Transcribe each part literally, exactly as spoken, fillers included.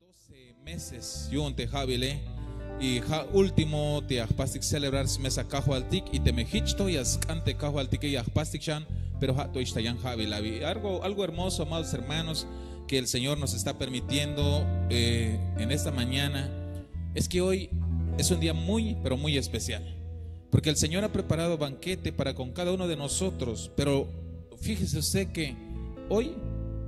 Doce meses yu'un te ja'bile, y ja' último te ya jpastik celebrar smesa kajwaltik, y teme jich to ya sk'an te kajwaltike ya jpastik xan, pero ja' to ix ta yan ja'bil abi. Algo, algo hermoso, amados hermanos, que el Señor nos está permitiendo, eh, en esta mañana, es que hoy es un día muy, pero muy especial, porque el Señor ha preparado banquete para con cada uno de nosotros, pero fíjese usted que hoy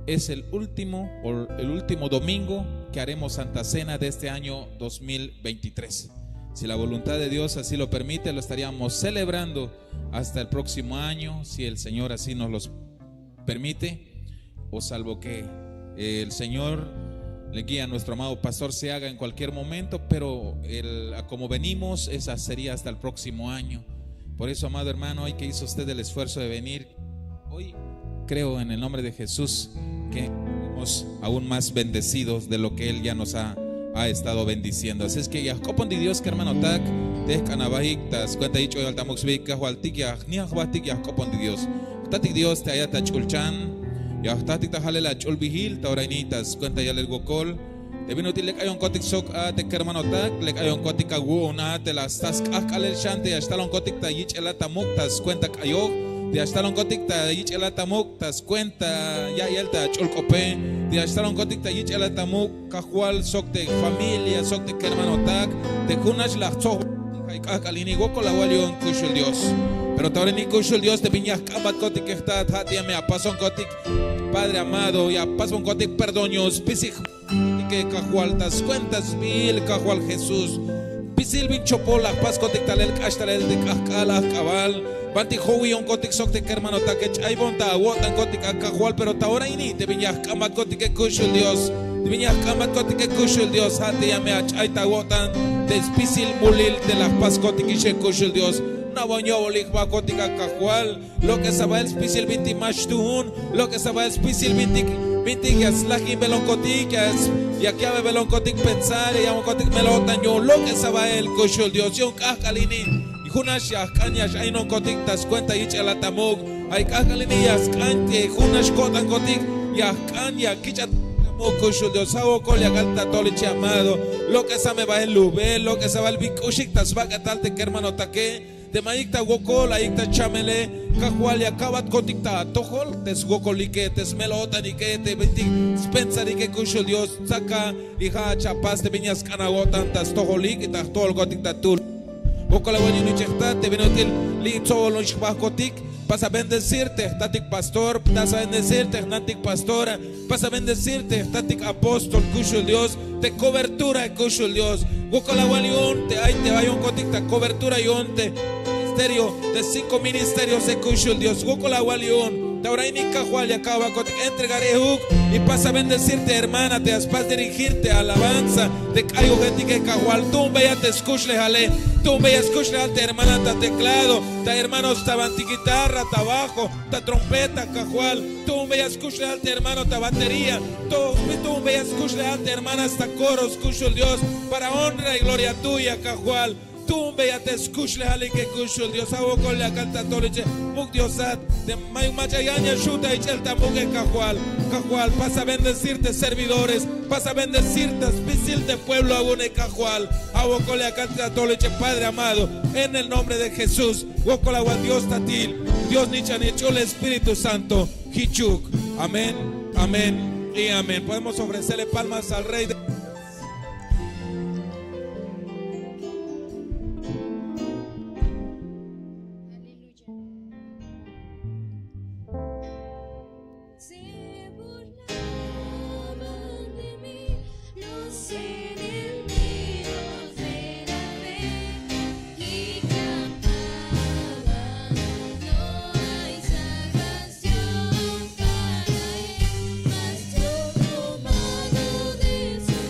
es el último, o el último domingo que haremos Santa Cena de este año dos mil veintitrés. Si la voluntad de Dios así lo permite, lo estaríamos celebrando hasta el próximo año, si el Señor así nos lo permite, o salvo que, eh, el Señor le guíe a nuestro amado pastor, se haga en cualquier momento, pero el, a como venimos, esa sería hasta el próximo año. Por eso, amado hermano, hoy que hizo usted el esfuerzo de venir, hoy creo en el nombre de Jesús que seremos aún más bendecidos de lo que Él ya nos ha, ha estado bendiciendo. Así es que ya jk'opontik Dios, kermanotak, te jk'an abahik ta skuenta yich'oyal ta muk' sbihik kajwaltik, ya jniaj jbahtik, ya jk'opontik Dios. Jtatik Dios te ayat ta ch'ulchan, ya jtatik ta jalel ach'ulbihil ta ora ini ta skuenta yalel wokol. Te bin ut'il lek ayonkotik sok a te kermanotak, lek ayonkotik awu'un a te la stas k'ahk'alel xan te ya xtalonkotik ta yich'elat ta muk' ta skuenta k'ayoj, te ya xtalonkotik ta yich'elat ta muk' ta skuenta ya'yel ta ch'ul k'ope, te ya xtalonkotik ta yich'elat ta muk' kajwal sok te familia sok te kermanotak, te jun nax la jtsoj. Ay k'ahk'al ini wokol awal yu'un kuxul Dios. Pero ta ora ini kuxul Dios te bin ya jk'ambatkotik jtat, ja' te ya me apasonkotik, Padre amado, ya apasonkotik perdón yu'un spisil tike kajwal ta skuenta sbiil kajwal Jesús. Spisil bin chopol la jpaskotik talel k'ax talel te k'ahk'al ajk'abal. Banti jowiyonkotik sok te kermanotak, ch'aybon ta awo'tankotik a kajwal, pero ta ora ini te bin ya jk'ambatkotike kuxul Dios, te bin ya jk'ambatkotike kuxul Dios, ja' te ya me ach'ay ta awo'tan te spisil mulil te la jpaskotik ixe kuxul Dios. Nabon yo'bolik jbahkotik a kajwal. Lok'es a bahel spisil bintik ma xtuhun, lok'es a bahel spisil bintik, bintik ya slajinbelonkotik, ya s-, ya ya'bebelonkotik pensar, ya ya'bonkotik mel-o'tan yu'un, lok'es a bahel kuxul Dios yu'un k'ahk'al ini. Jun nax ya jk'an ya x-ayinonkotik ta skuenta yich'elat ta muk'. Ay k'ahk'al ini ya sk'an te jun nax ko'tankotik, ya jk'an ya kich'at ta muk' kuxul Dios. Ja' wokol ya kal ta tol iche amado. Lok'es a me bahel lubel, lok'es a bahel bin k'uxik ta sbak'etal te kermanotake. Te mayuk ta wokol, ayuk ta chamele, kajwal ya ka'batkotik ta atojol te swokolike, te smel-o'tanike, te bintik spensarike kuxul Dios, tsaka y ja' achapas te bin ya sk'an awo'tan ta stojolik y ta jtojolkotik ta tul. Wokol awal yu'un iche jtat, te bin ut'il li' tsobolon xbahkotik, pasa bendecir te jtatik pastor, pasa bendecir te jnantik pastora, pasa bendecir te jtatik apóstol kuxul Dios, te cobertura kuxul Dios. Wokol awal yu'un te ay te ayonkotik ta cobertura yu'un te ministerio, te cinco ministerios e kuxul Dios. Wokol awal yu'un ta ora ini kajwal ya ka'batkotik entregar ejuk y pasa bendecir te hermana te ya spas dirigir te alabanza, te k'ayojetike kajwal. Tu'unbeya te skuxlejale, tu'unbeya skuxlejal te hermana ta teclado, ta hermanos ta banti guitarra, ta bajo, ta trompeta kajwal. Tu'unbeya skuxlejal te hermano ta batería. To-, tu'unbeya skuxlejal te hermanas ta coros kuxul Dios, para honra y gloria tuya kajwal. Tu'unbeya te skuxlejalike kuxul Dios. Ja' wokol ya kal ta tol iche muk' Diosat, te mayuk mach'a yan ya xu' ta ich'el ta muk' e kajwal. Kajwal, pasa bendecir te servidores, pasa bendecir ta spisil te pueblo awu'une kajwal. Ja' wokol ya kal ta tol iche Padre amado, en el nombre de Jesús. Wokol awal Dios tatil, Dios nich'anil, ch'ul Espíritu Santo. Jichuk. Amén, amén y amén. Podemos ofrecerle palmas al Rey de Se burlaban de mí los enemigos de la fe y cantaban: "No hay salvación para él", mas yo, tomado de su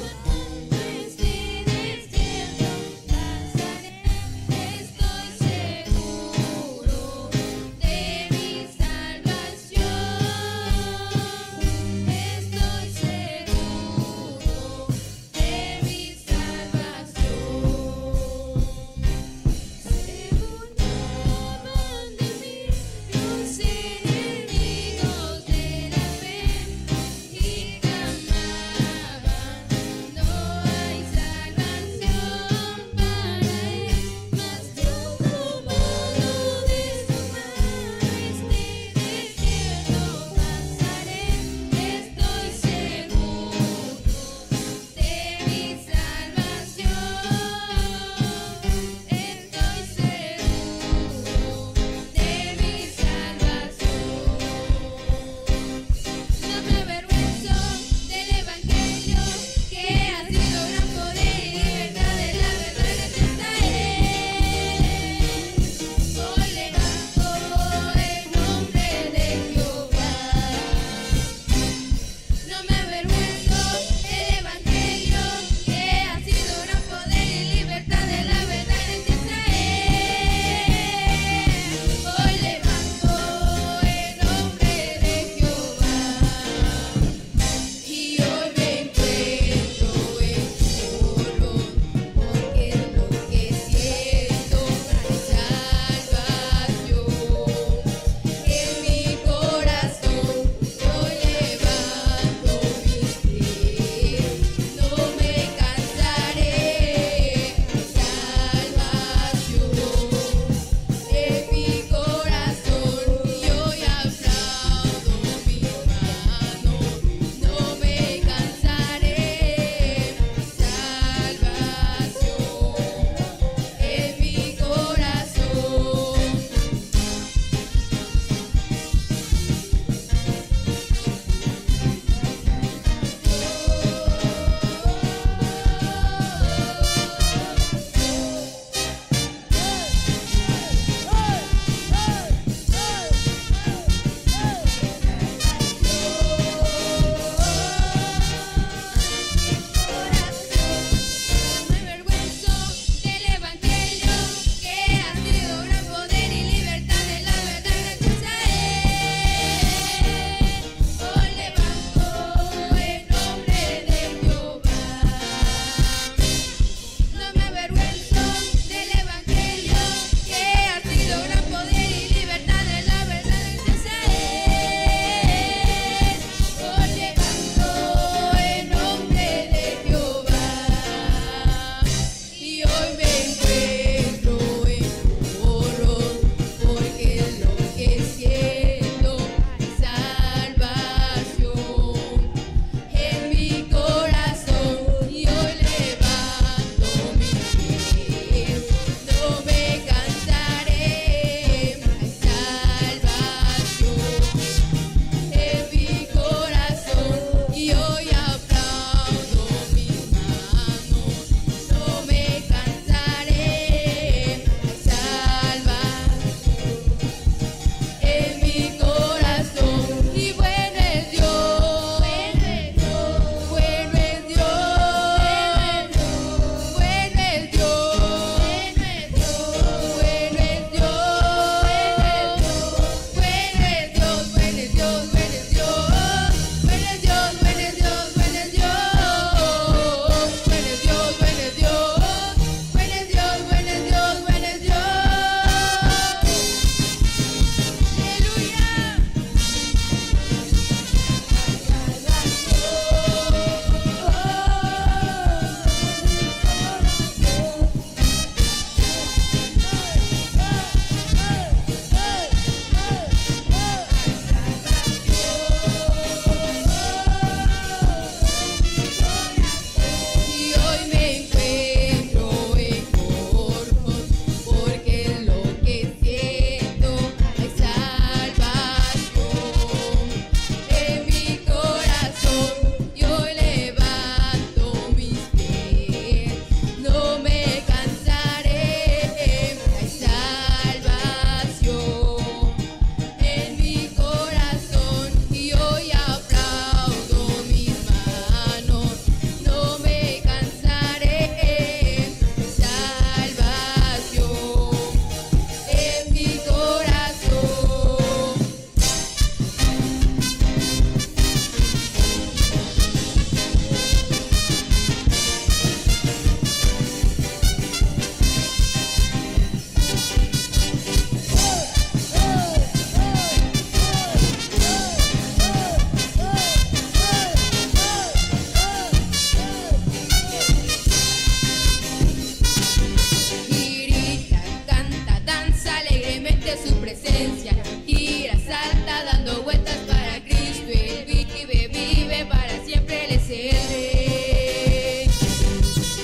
Gira, salta dando vueltas para Cristo, Él vive, vive para siempre, Él es el Rey.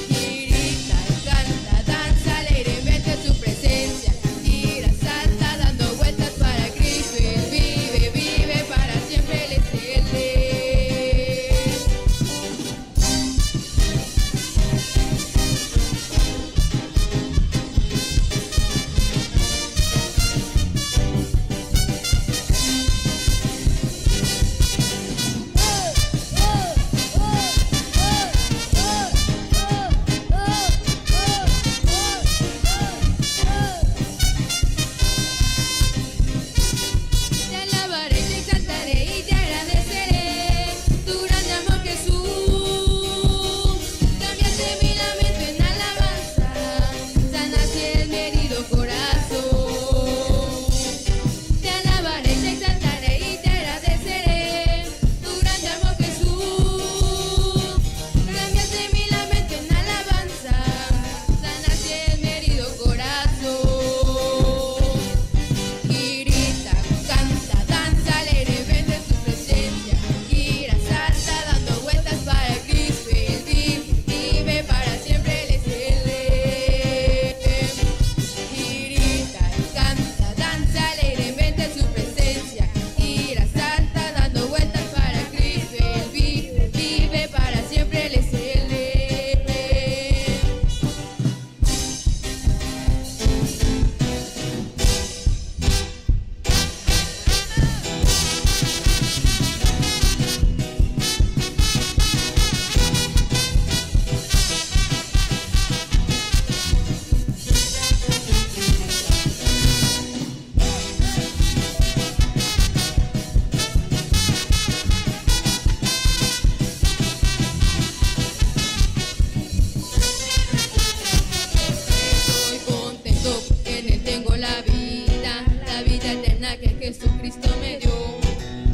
Grita, canta, danza alegremente en su presencia. Gira, salta dando vueltas para Cristo, Él vive, vive para siempre, Él es el Rey. Te alabaré, te exaltaré y te agradeceré tu grande amor, Jesús. Cambiaste mi lamento en alabanza, sanaste mi herido corazón. Te alabaré, te exaltaré y te agradeceré tu grande amor, Jesús. Cambiaste mi lamento en alabanza, sanaste mi herido corazón. Grita, canta, danza alegremente en su presencia. Gira, salta dando vueltas para Cristo, Él vive, vive para siempre, Él es el Rey. Grita, canta, danza alegremente en su presencia. Gira, salta dando vueltas para Cristo, Él vive, vive para siempre, Él es el Rey. Estoy contento porque en Él tengo la vida, la vida eterna que Jesucristo me dio.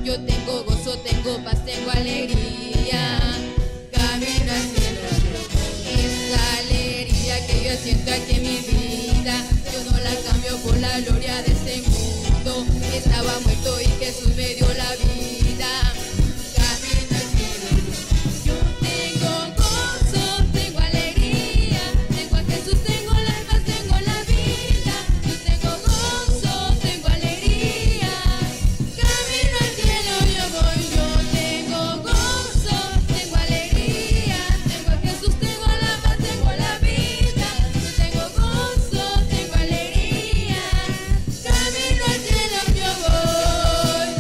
Yo tengo gozo, tengo paz, tengo alegría. Camino al cielo, esa alegría que yo siento aquí en mi vida, yo no la cambio por la gloria de este mundo. Estaba muerto y Jesús me dio la vida. Camino al cielo, yo tengo gozo, tengo alegría, tengo a Jesús, tengo la paz, tengo la vida. Yo tengo gozo, tengo alegría. Camino al cielo yo voy, yo tengo gozo, tengo alegría, tengo a Jesús, tengo la paz, tengo la vida. Yo tengo gozo, tengo alegría. Camino al cielo yo voy.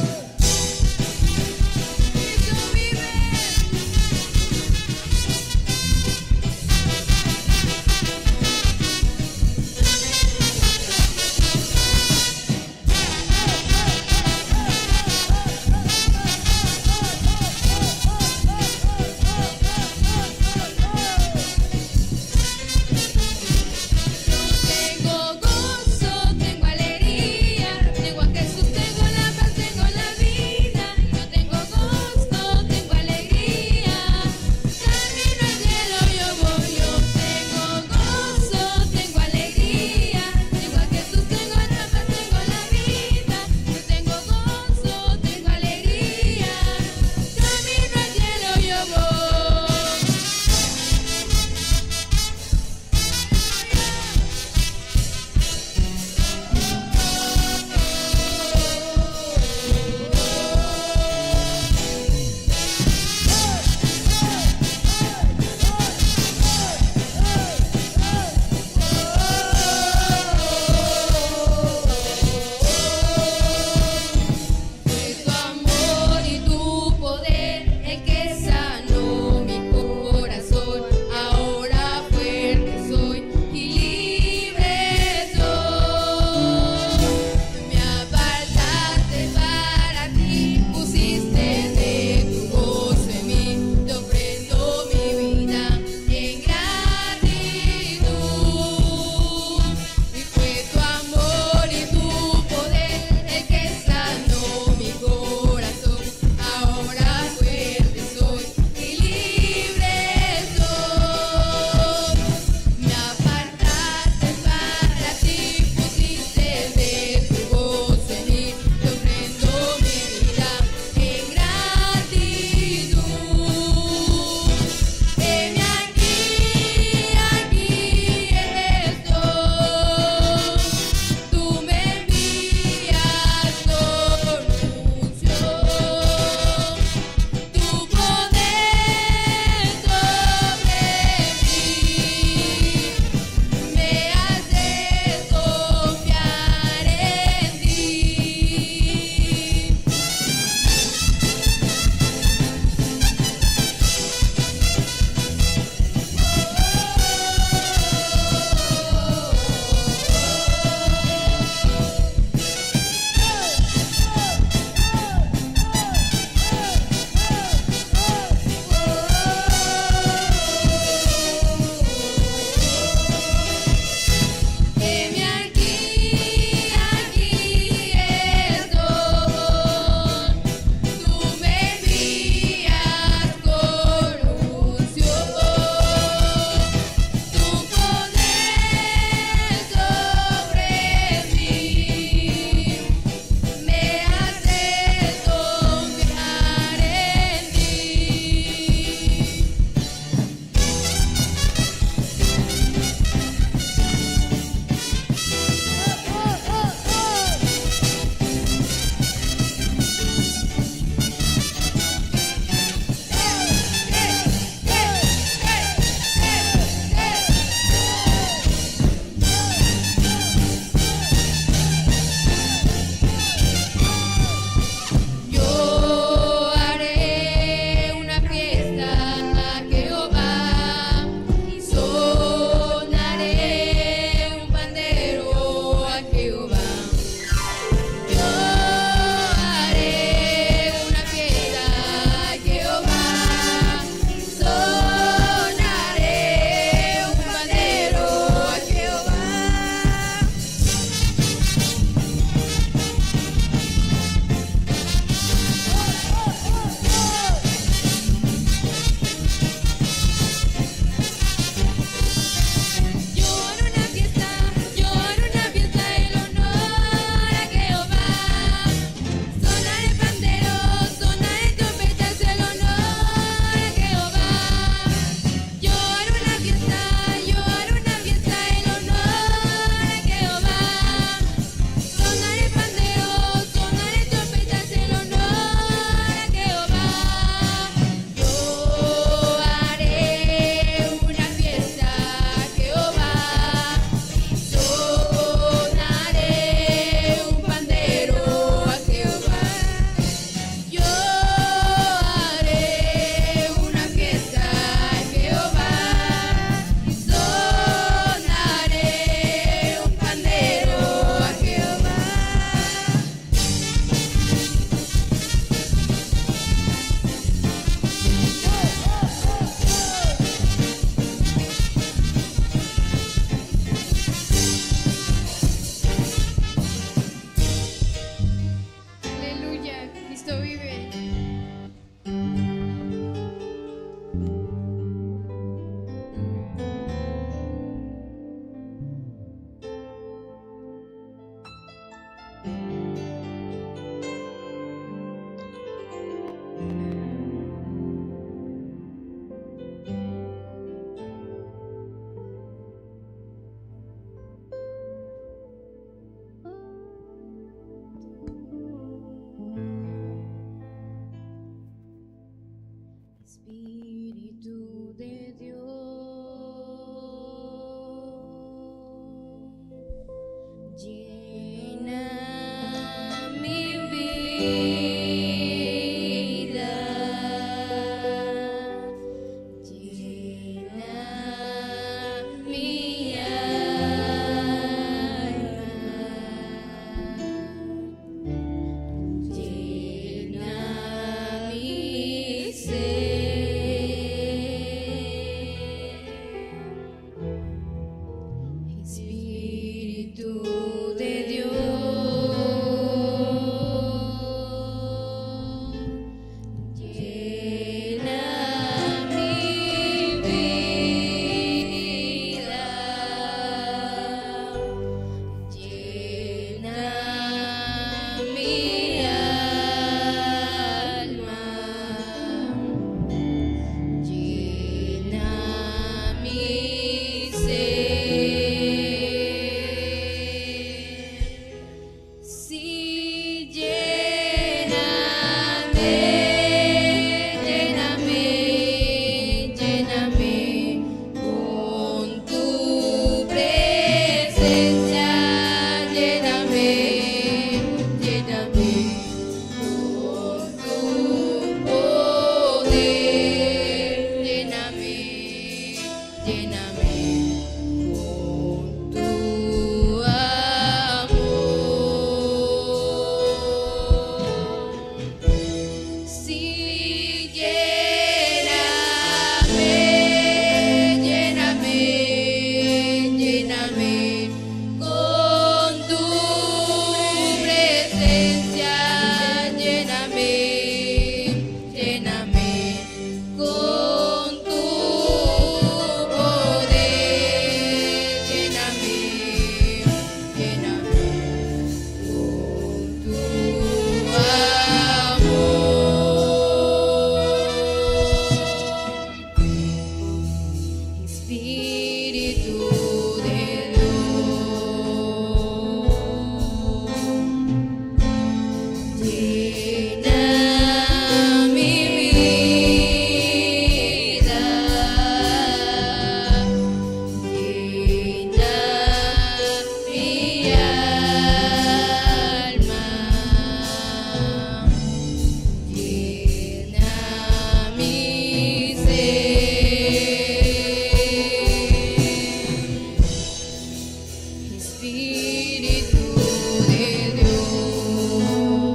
Llena mi vida, llena mi alma, llena mi ser. Espíritu de Dios,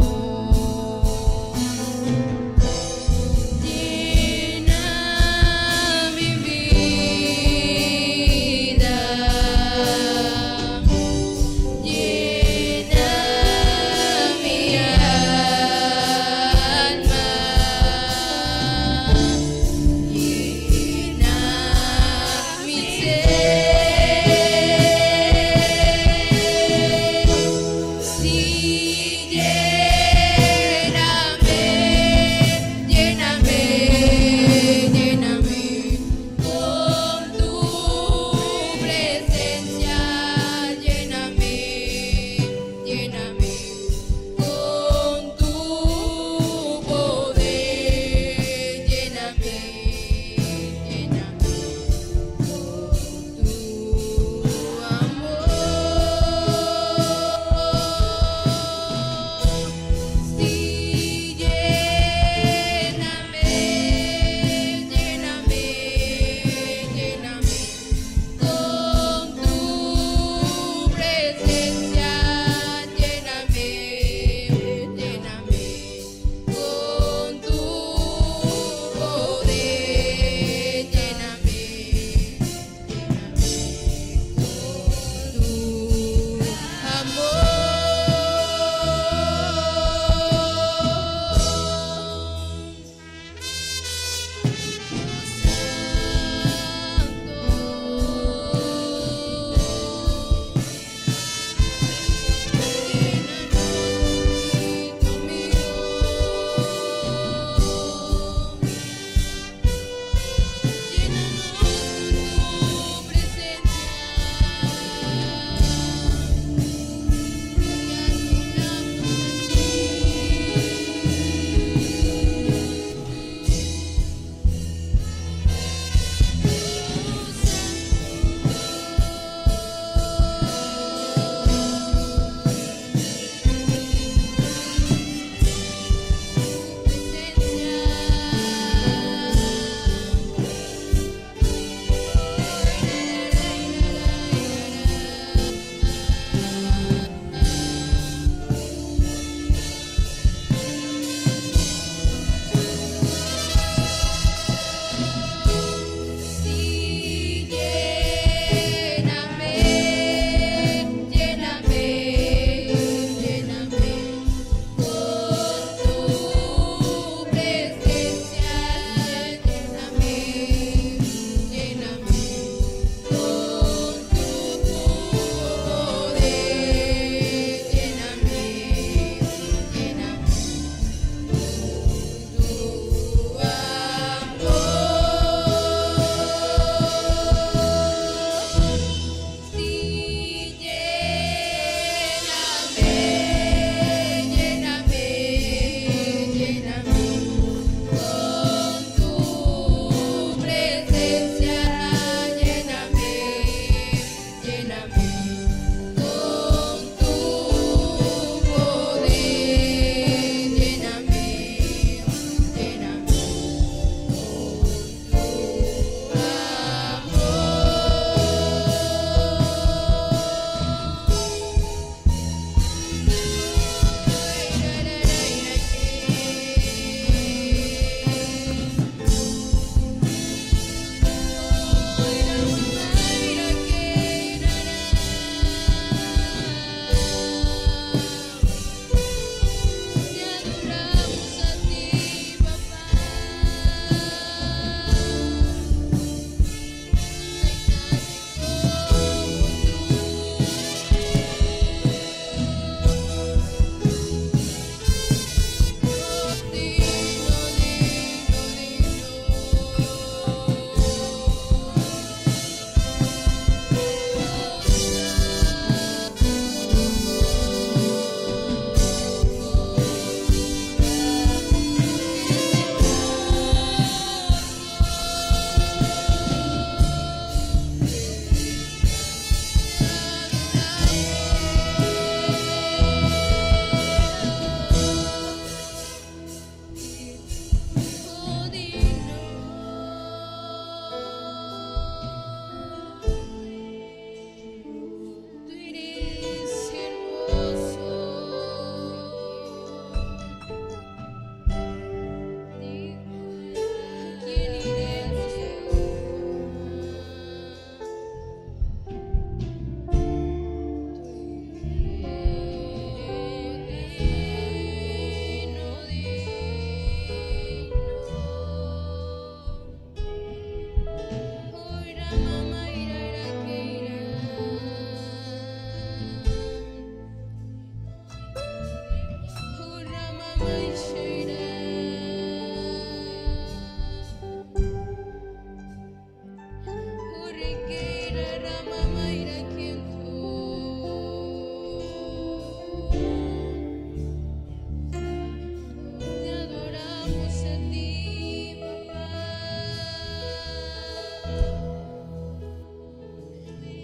Te adoramos a ti, papá.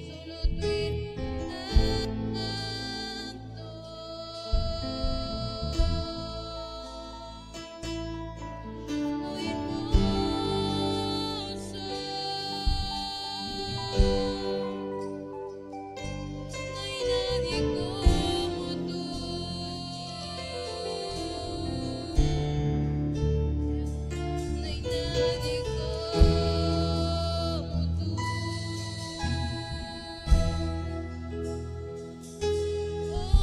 Solo tú eres santo. Muy hermoso. No hay nadie como tú. No hay nadie como tú.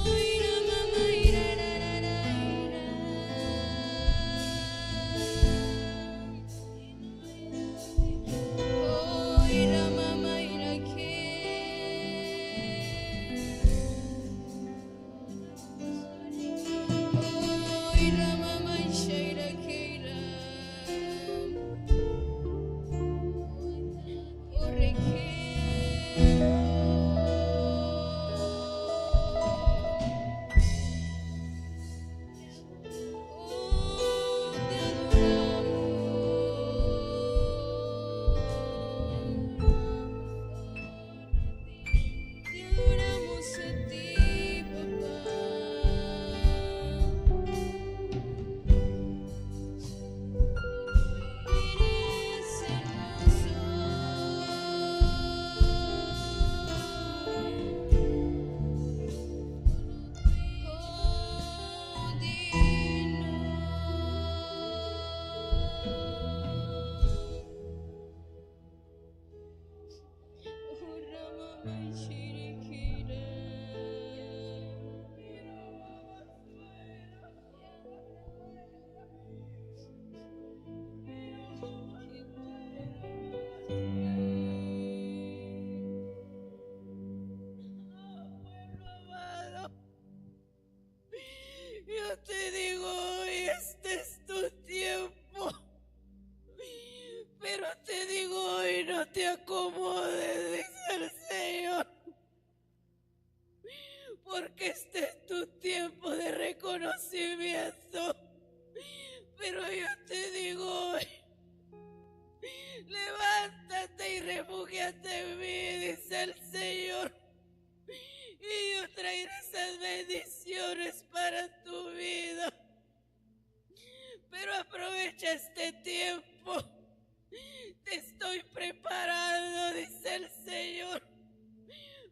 Oy, ra, ma, ma, ira, ra, ra, ra, ira. Oy, ra, ma, ma, ira, ke. Oy, ra, ma, ma, isha, ira, ke, ira. Yo te digo, hoy este es tu tiempo. Pero te digo, hoy no te acomodes, dice el Señor. Porque este es tu tiempo de reconocimiento. Pero yo te digo hoy, levántate y refúgiate en mí, dice el Señor. Y yo traeré esas bendiciones para tu vida. Pero aprovecha este tiempo. Te estoy preparando, dice el Señor.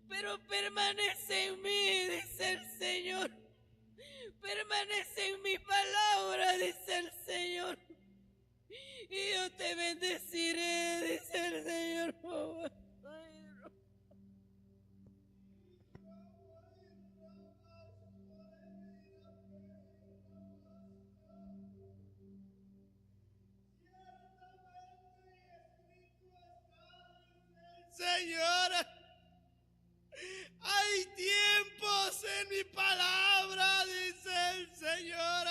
Pero permanece en mí, dice el Señor. Permanece en mi palabra, dice el Señor. Y yo te bendeciré, dice el Señor. Señor, hay tiempos en mi palabra, dice el Señor.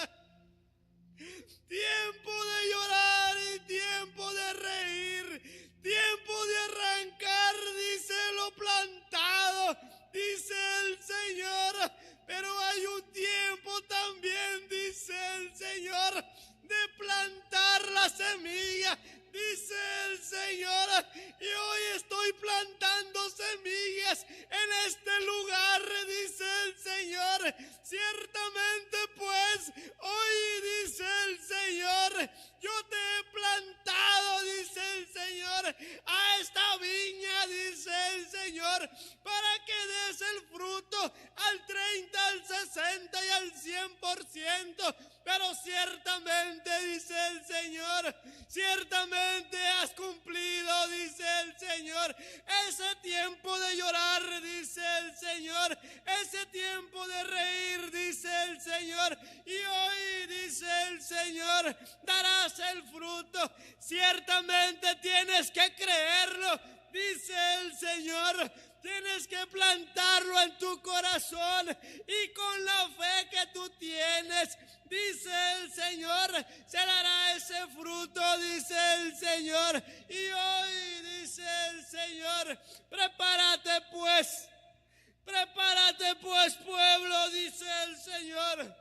Tiempo de llorar y tiempo de reír. Tiempo de arrancar, dice, lo plantado, dice el Señor. Pero hay un tiempo también, dice el Señor, de plantar la semilla, dice el Señor. Y hoy estoy plantando semillas en este lugar, dice el Señor. Ciertamente, pues, hoy, dice el Señor, yo te he plantado, dice el Señor, a esta viña, dice el Señor, para que des el fruto al treinta, al sesenta y al cien por ciento. Pero ciertamente, dice el Señor, ciertamente has cumplido, dice el Señor, ese tiempo de llorar, dice el Señor, ese tiempo de reír, dice el Señor. Y hoy, dice el Señor, darás el fruto. Ciertamente tienes que creerlo, dice el Señor. Tienes que plantarlo en tu corazón y con la fe que tú tienes, Dice el Señor, se dará ese fruto, dice el Señor. Y hoy dice el Señor, prepárate pues, prepárate pues, pueblo, dice el Señor.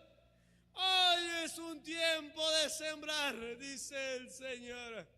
Hoy es un tiempo de sembrar, dice el Señor.